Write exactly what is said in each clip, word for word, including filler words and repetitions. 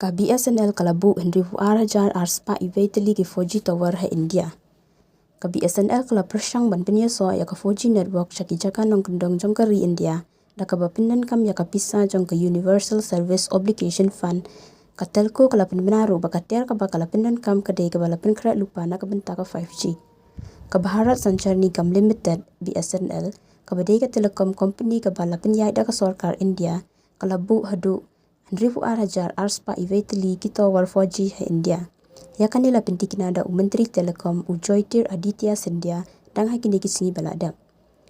Ka B S N L ka la buh hynriew phew ar hajar ar spah iwei tylli ki four G tower ha India. Ka B S N L ka la pyrshang ban pynïasoh ïa ka four G network sha ki jaka nongkyndong jong ka ri India da kaba pyndonkam ïa ka pisa jong ka Universal Service Obligation Fund. Ka telco ka la pynbna ruh ba ka tiar kaba ka la pyndonkam ka dei kaba la pynkhreh lypa na ka bynta ka five G. Ka Bharat Sanchar Nigam Limited, B S N L, kaba dei ka telecom company kaba la pynïaid da ka sorkar India, ka la buh haduh hynriew phew ar hajar ar spah iwei tylli ki tower four G ha India. Ïa kane la pyntikna da u Myntri Telecom u Jyotiraditya Scindia dang ha kine ki sngi ba la dep.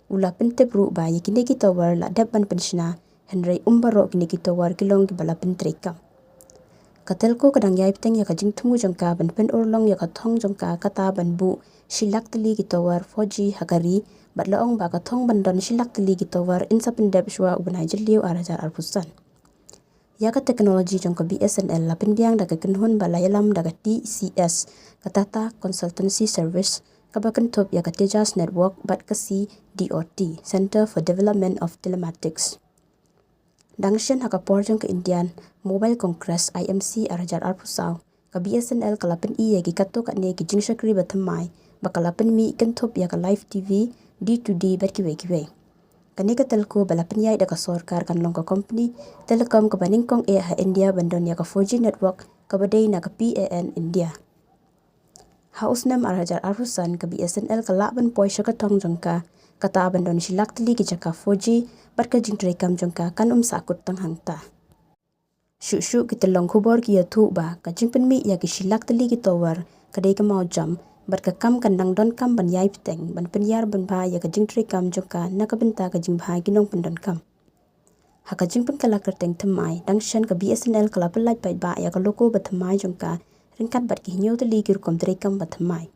U la pyntip ruh ba ïa kine ki tower la dep ban pynshna, hynrei um baroh kine ki tower ki long kiba la pyntreikam. Ka telco ka dang ïai bteng ïa ka jingthmu jong ka ban pynurlong ïa ka thong jong ka kata ban buh shi lak tylli ki tower four G ha ka ri, bad la ong ba ka thong ban don shi lak tylli ki tower yn sa pyndep shuwa u bnai Jylliew ar hajar arphew san. Ïa ka technology jong ka B S N L la pynbiang da ka kynhun ba la ïalam da ka T C S, ka Tata Consultancy Service, kaba kynthup ïa ka Tejas Network bad ka C D O T, Center for Development of Telematics. Dang shen ha ka por jong ka Indian Mobile Congress, I M C, ar hajar arphew saw, ka B S N L ka la pyni ïa ki katto katne ki jingshakri ba thymmai ba ka la pynmih, kynthup ïa ka live T V, D to D bad kiwei kiwei. Kane ka telco ba la pynïaid da ka sorkar kan long ka company telecom kaba nyngkong eh ha India ban don ïa ka four G network kaba dei na ka P A N India. Ha u snem ar hajar arphew san ka B S N L ka lah ban poi sha ka thong jong ka kata ban don shi lak tylli ki jaka four G, bad ka jingtreikam jong ka kan ym sahkut tang hangta. Shuh shuh ki tyllong khubor ki ïathuh ba ka jingpynmih ïa ki shi lak tylli ki tower ka dei ka mawjam, bad ka kam kan nang donkam ban ïai bteng ban pynïar ban bha ïa ka jingtreikam jong ka na ka bynta ka jingbha ki nongpyndonkam. Ha ka jingpynkylla kyrteng thymmai, dang shen ka B S N L ka la pyllait paidbah ïa ka logo ba thymmai jong ka ryngkat bad ki hynñiew tylli ki rukom treikam ba thymmai.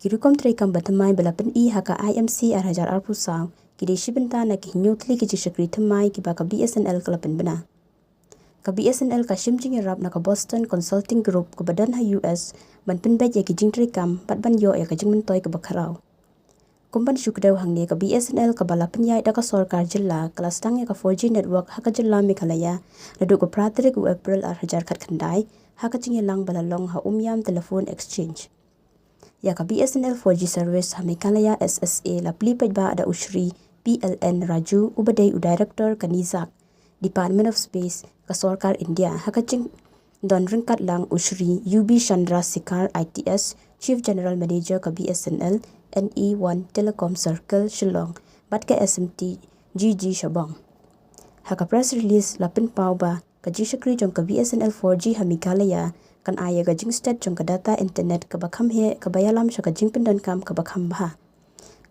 Ki rukom treikam ba thymmai ba la pyni ha ka I M C ar hajar arphew saw ki dei shi bynta na ki hynñiew tylli ki jingshakri thymmai kiba ka B S N L ka la pynbna. Ka B S N L ka shim jingïarap na ka Boston Consulting Group kaba don ha U S ban pynbeit ïa ki jingtreikam bad ban ïoh ïa ka jingmyntoi kaba khraw. Kum ban shu kdew hangne, ka B S N L kaba la pynïaid da ka sorkar jylla ka la sdang ïa ka four G network ha ka jylla Meghalaya naduh ka phra tarik u April ar hajar khatkhyndai ha ka jingïalang ba la long ha Umiam Telephone Exchange. Ïa ka B S N L four G service ha Meghalaya S S A la plie paidbah da u Shri P L N Raju uba dei u Director ka NESAC, Department of Space, ka sorkar India, ha ka jingdon ryngkat lang u Shri U B Chandra Sekhar I T S, Chief General Manager ka B S N L, N E one Telecom Circle, Shillong, bad ka S M T G G Shabong. Ha ka press release la pynpaw ba ka jingshakri jong ka B S N L four G ha Meghalaya kan ai ïa ka jingstet jong ka data internet kaba kham heh kaba ïalam sha ka jingpyndonkam kaba kham bha.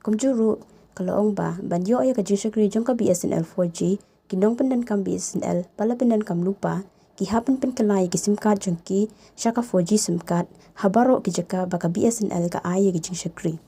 Kumjuh ruh ka la ong ba ban ïoh ïa ka jingshakri jong ka B S N L four G, ki nongpyndonkam B S N L ba la pyndonkam lypa ki hap ban pynkylla ïa ki sim card jong ki sha ka four G sim card ha baroh ki jaka ba ka B S N L ka ai ïa ka jingshakri.